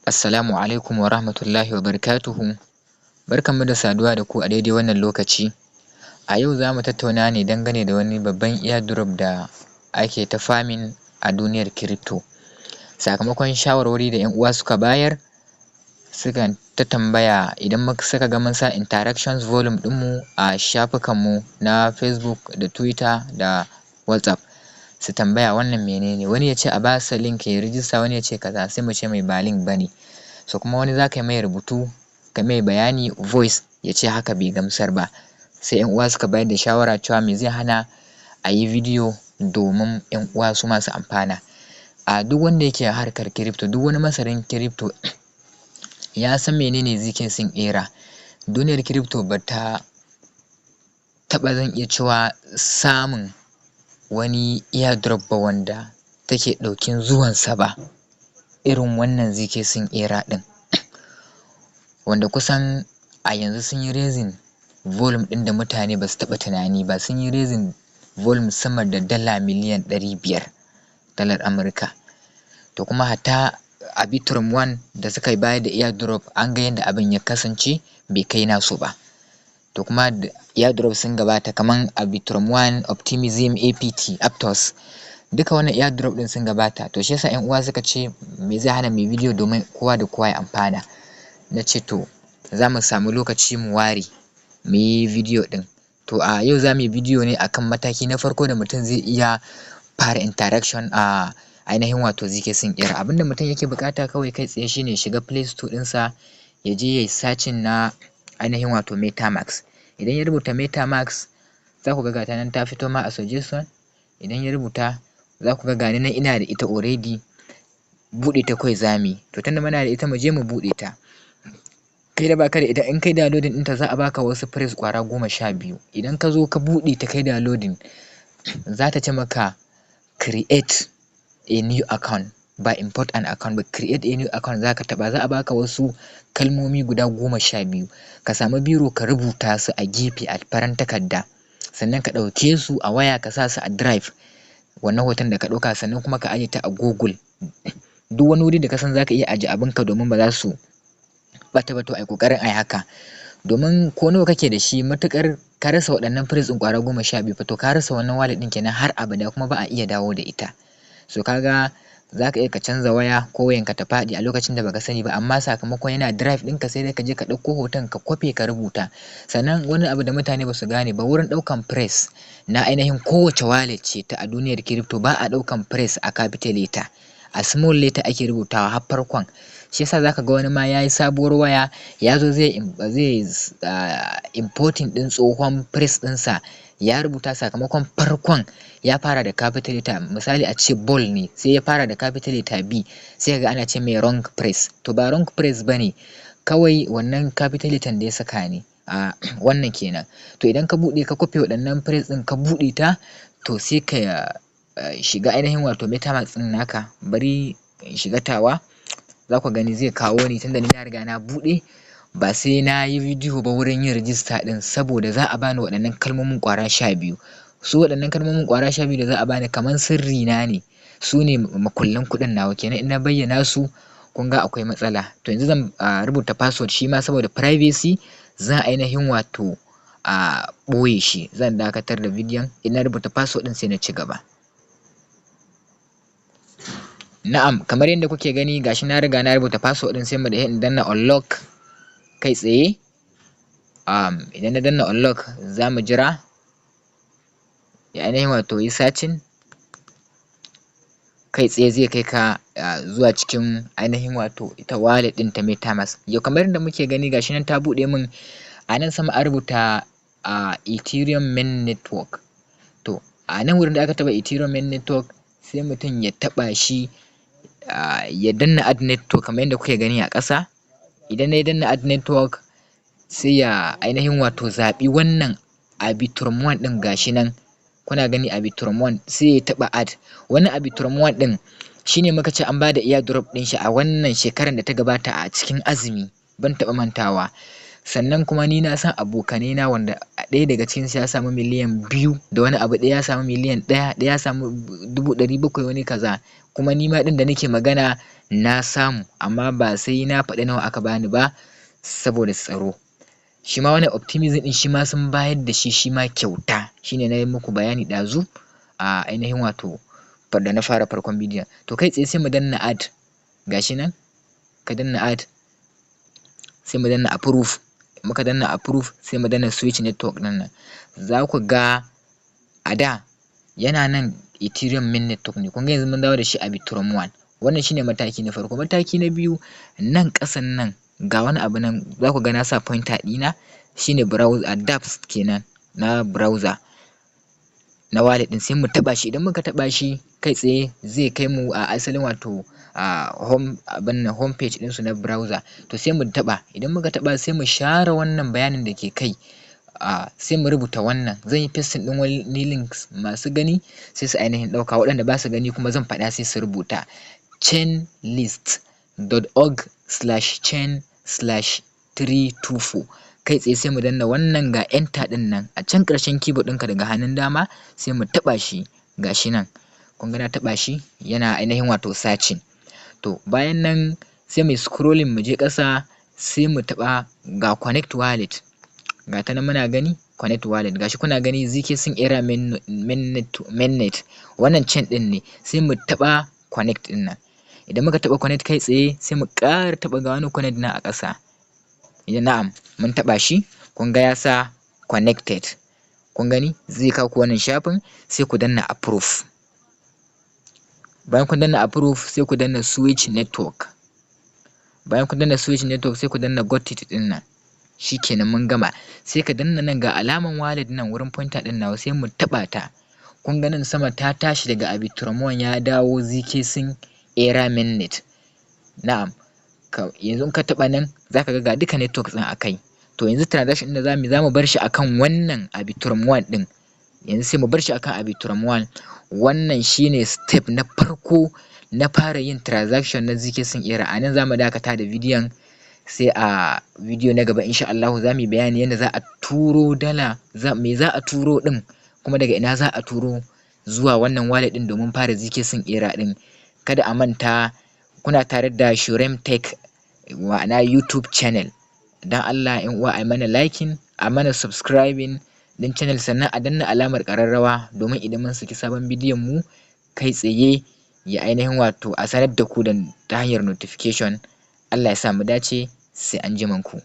Assalamu alaikum wa rahmatullahi wa barakatuhu. Barkanmu da saduwa da ku a daidai wannan lokaci. A yau za mu tattauna ne dangane da wani babban airdrop da ake ta farming a duniyar crypto. Sakamakon shawarwari da 'yan uwa suka bayar, sukan ta tambaya idan suka ga mun sa interactions volume ɗinmu a shafukanmu na Facebook da Twitter da WhatsApp. Su tambaya wannan menene, wani ya ce a basa link ya rijista, wani ya ce kaza, sai mu ce mai ba link bane. So kuma wani za ka yi mai rubutu, ka mai bayani voice, ya ce haka bai gamsar ba. Sai 'yan uwa suka bayar da shawara cewa me zai hana a yi bidiyo domin 'yan uwa su ma su amfana. A duk wanda yake harkar crypto, duk wani masanin crypto ya san menene zkSync Era. Duniyar crypto ba ta taɓa, zan iya cewa, samun wani airdrop ba wanda take ɗaukin zuwansa ba irin wannan zkSync Era ɗin. Wanda kusan a yanzu sun yi raising volume ɗin da mutane ba su taɓa tunani ba, sun yi raising volume sama da $500,000,000 dalar Amurka. To kuma hatta Arbitrum One da suka bayar da airdrop, an ga yadda abin ya kasance, bai kai nasu ba. To kuma airdrop sun gabata kaman Arbitrum One, Optimism, APT, Aptos, duka wannan airdrop ɗin sun gabata. To shi yasa 'yan uwa suka ce me zai hana mu yi bidiyo domin kowa da kowa ya amfana. Na ce to za mu samu lokaci mu ware mu yi bidiyo ɗin. To a yau za mu yi bidiyo ne akan mataki na farko da mutum zai iya fara interaction a ainihin wato zkSync Era. Abinda mutum yake buƙata kawai kai tsaye shine ya shiga Play Store ɗinsa, ya je ya yi searching na ainihin wato MetaMask. Idan ya rubuta MetaMask, za ku ga gata nan ta fito ma a suggestion. Idan ya rubuta, za ku ga gani nan ina da ita already, buɗe ta kawai za mu yi. To tunda muna da ita, mu je mu buɗe ta. Kai da baka da ita, in kai downloading ɗinta, za a baka wasu phrase ƙwara 12. Idan ka zo ka buɗe ta, kai downloading, za ta ce maka create a new account, ba import an account ba, create a new account. Za ka taɓa, za a baka wasu kalmomi guda 12. Ka samu biro ka rubuta su a gefe a farar takarda, sannan ka ɗauke su a waya ka sa su a drive, wannan hoton da ka ɗauka, sannan kuma ka aje ta a Google, duk wani wuri da ka san za ka iya aje abinka domin ba za su ɓata ba. To ai ƙoƙarin ai haka, domin ko nawa kake da shi, matuƙar ka rasa waɗannan phrase ɗin ƙwara 12 fa, to ka rasa wannan wallet ɗin kenan har abada, kuma ba a iya dawo da ita. So ka ga za ka iya ka canza waya ko wayanka ta faɗi a lokacin da baka sani ba, amma sakamakon yana drive ɗinka, sai dai ka je ka ɗauko hoton ka kwafe ka rubuta. Sannan wani abu da mutane ba su gane ba wurin ɗaukan phrase na ainihin kowace wallet ce ta a duniyar crypto, ba a ɗaukan phrase a capital letter, a small letter ake rubutawa har farkon. Shi yasa zaka ga wani ma yayi sabuwar waya, ya zo zai importing ɗin tsohon phrase ɗinsa ya rubuta, sakamakon farkon ya fara da capital letter, misali a ce ball ne, sai ya fara da capital letter B, sai ka ga ana ce mai wrong phrase. To ba wrong phrase bane, kawai wannan capital letter da ya saka ne a wannan kenan. To idan ka buɗe, ka kwafe waɗannan phrase ɗin, ka buɗe ta, to sai ka shiga ainihin wato MetaMask ɗin naka. Bari in shiga tawa, za ku gani zai kawo ni, tunda ni na riga na buɗe, ba sai na yi bidiyo ba wurin yin rijista ɗin, saboda za a bani waɗannan kalmomin ƙwara 12. Su waɗannan kalmomin ƙwara 12 da za a bani kamar sirri na ne, su ne makullan kuɗin nawa kenan. In na bayyana su, kun ga akwai matsala. To yanzu zan rubuta password, shi ma saboda privacy zan ainihin wato a ɓoye shi. Zan dakatar da bidiyon, in na rubuta password ɗin sai na ci gaba. Na'am, kamar yadda kuke gani, gashi na riga na rubuta password ɗin, sai mu da in danna unlock kai tsaye. Idan na danna unlock, za mu jira ya ainihin wato yi searching. Kai tsaye zai kai ka zuwa cikin ainihin wato ita wallet ɗin ta MetaMask. Yau kamar yadda muke gani, gashi nan ta buɗe min. A nan sama an rubuta Ethereum main network. To a nan wurin da aka taɓa Ethereum main network, sai mutum ya taɓa shi, ya danna add network kamar yadda kuke gani a ƙasa. Idan ya danna add network, sai ya ainihin wato zaɓi wannan Arbitrum One ɗin, gashi nan kuna gani, Arbitrum One, sai ya taɓa add. Wannan Arbitrum One ɗin shine muka ce an bada airdrop ɗin shi a wannan shekarar da ta gabata a cikin azumi, ban taɓa mantawa. Sannan kuma ni na san abokanai na wanda ɗaya daga cikinsu ya samu 2 miliyan da wani abu, ɗaya ya samu 1 miliyan, ɗaya ya samu 700,000, wani kaza. Kuma ni ma ɗin da nake magana na samu, amma ba sai na faɗi nawa aka bani ba saboda tsaro. Shi ma wannan Optimism ɗin shi ma sun bayar da shi shi ma kyauta, shine na yi muku bayani ɗazu a ainihin wato da na fara farkon bidiyon. To kai tsaye sai mu danna add, gashi nan ka danna add, sai mu danna approve. Muka danna approve, sai mu danna switch network ɗin nan. Za ku ga a da yana nan Ethereum main network ne, kun ga yanzu mun dawo da shi Arbitrum One. Wannan shine mataki na farko. Mataki na biyu, nan ƙasan nan ga wani abu nan, za ku ga na sa pointer ɗina, shine browser dApps kenan na browser na wallet ɗin, sai mu taɓa shi. Idan muka taɓa shi, kai tsaye zai kai mu a asalin wato a home, abin nan, home page ɗinsu na browser. To sai mu taɓa. Idan muka taɓa, sai mu share wannan bayanin da ke kai, sai mu rubuta wannan. Zan yi pasting ɗin wani links, masu gani sai su ainihin ɗauka, waɗanda ba su gani kuma zan faɗa sai su rubuta: chainlist.org/chain/324. Kai tsaye sai mu danna wannan, ga enter ɗin nan a can ƙarshen keyboard ɗinka daga hannun dama, sai mu taɓa shi. Ga shi nan, kun ga na taɓa shi, yana ainihin wato searching. To bayan nan sai mu scrolling mu je ƙasa, sai mu taɓa ga connect wallet, ga ta nan muna gani, connect wallet, gashi kuna gani, zkSync Era mainnet, wannan chain ɗin ne. Sai mu taɓa connect ɗin nan. Idan muka taɓa connect, kai tsaye sai mu ƙara taɓa, ga wani connect nan a ƙasa. Na'am, mun taɓa shi, kun ga ya sa connected. Kun gani, zai kawo ku wannan shafin, sai ku danna approve. Bayan kun danna approve, sai ku danna switch network. Bayan kun danna switch network, sai ku danna got it ɗin nan. Shikenan, mun gama. Sai ka danna nan, ga alaman wallet nan wurin pointer ɗin nawa, sai mu taɓa ta. Kun ga nan sama ta tashi daga Arbitrum One ya dawo zkSync Era mainnet. Na'am, yanzu in ka taɓa nan, zaka ga ga duka networks ɗin a kai. To yanzu transaction ɗin da zamu yi, zamu bar shi akan wannan Arbitrum One ɗin. Yanzu sai mu bar shi akan Arbitrum One. Wannan shine step na farko na fara yin transaction na zkSync Era. A nan zamu dakata da bidiyon, sai a bidiyo na gaba insha Allahu za mu yi bayani yadda za a turo dala, me za a turo ɗin, kuma daga ina za a turo zuwa wannan wallet ɗin domin fara zkSync Era ɗin. Kada a manta, kuna tare da Shurem Tech, ma'ana YouTube channel. Don Allah 'yan uwa, a mana liking, a mana subscribing din channel, sannan a danna alamar ƙararrawa domin idan mun saki sabon bidiyon mu, kai tsaye ya ainihin wato a sanar da ku ta hanyar notification. Allah ya sa mu dace, sai anjiman ku.